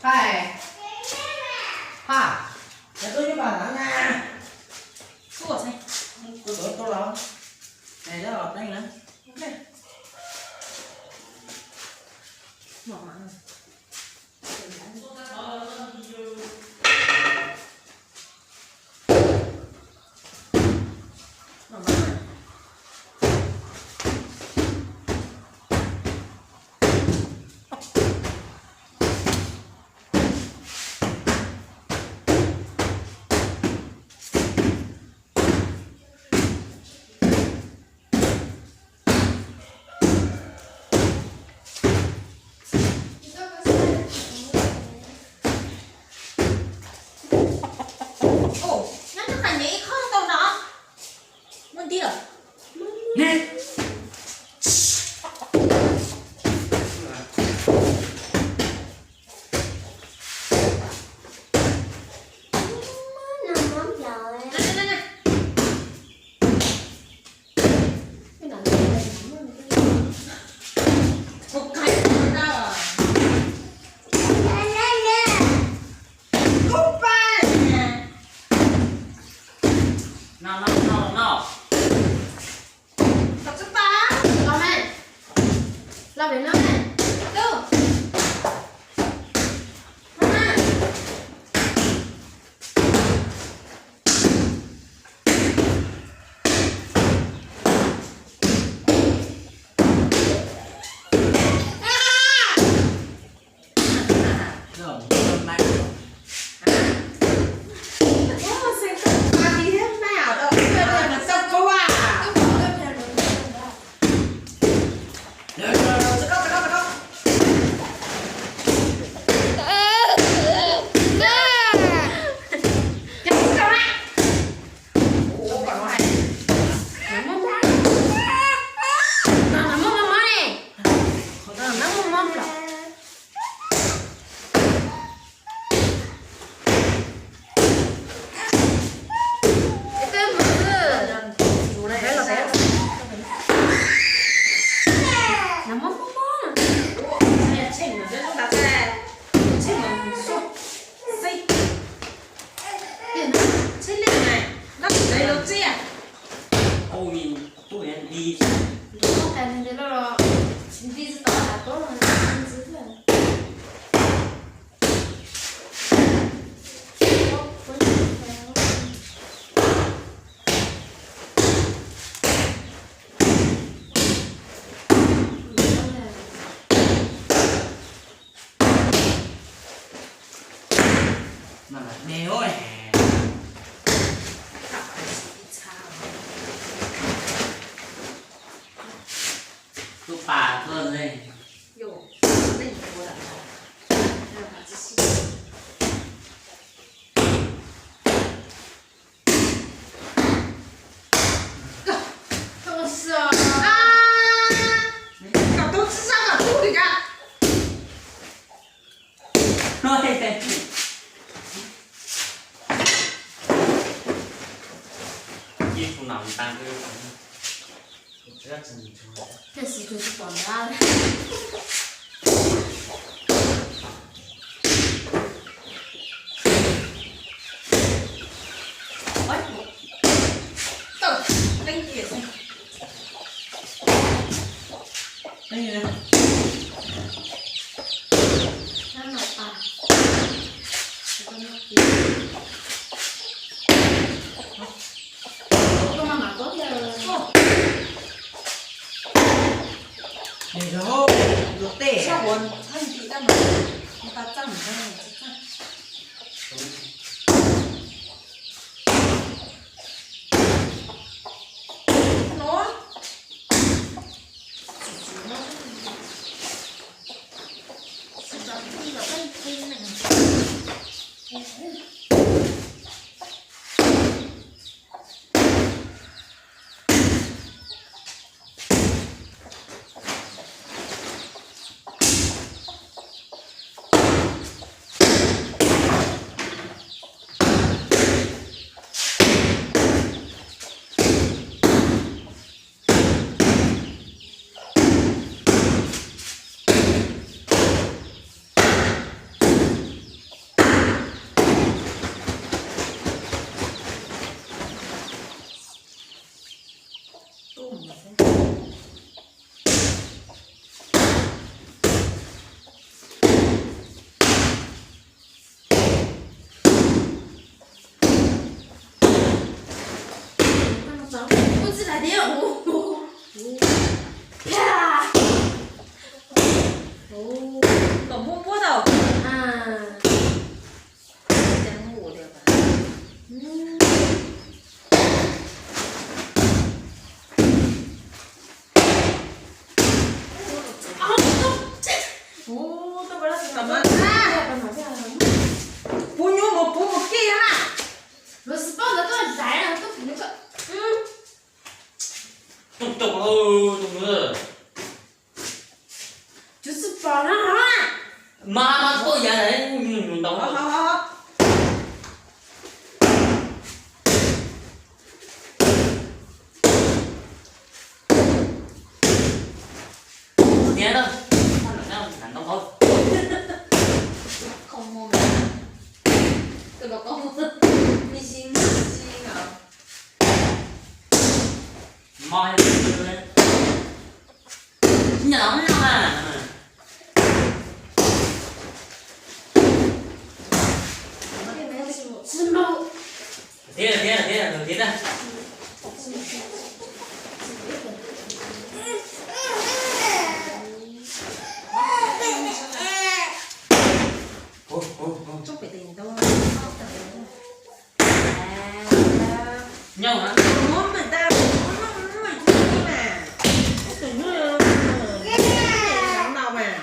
Ai. Ha. Cov tub nyuj pas na. Tuaj xwb. Kuv tuaj tuaj los. Nws los teeb na. Ua, nyob rau qhov nyiam ib qho tau no. Muaj ntiag. No, no, no, no. Los txog pas, los mas. Los pem no mas. Tub. Los mas. Tus pas tuaj leej. Kom tub txib sab kom tub li ka. Ib tug nam tas. Tiam sis kuv tsis pom dab li. Tawm, teeb kiag xwb. Teeb kiag. Nab no pas. Koj mas mam koj thiaj. Nws rau hauv luag tej. Sab ua hab ti dab mas, tas txaj mas txaj. Tus muab muab tau. Puv nyuj mus puv mus kij na. Tus tsis pom ntawd tuaj zais no, tuaj pim no. Tus tus tus tus tsis pom na. Mas mas tuaj zais ntau. Tiag, ntau ntau. Mas nyam no na. Tiag tiag tiag tiag. Nyob hab. Muab mas tab, muab muab muab mas. Tus nyuj no mas.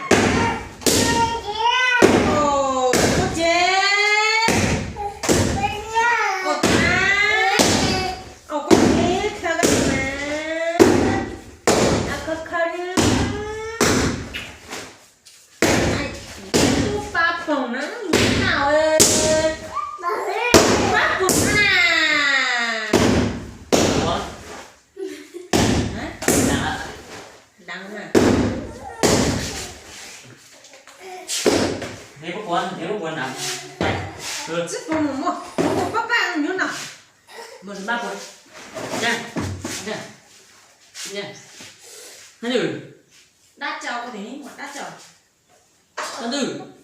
Ua ces, ua tas, ua koj teb khaws mas, khaws khaws li. Tub pab phoom na, nyiam nau, pab phoom na. Deev na. Tsis pub mus muab, pab pab nyuj no. Dab tsi, dab tsi.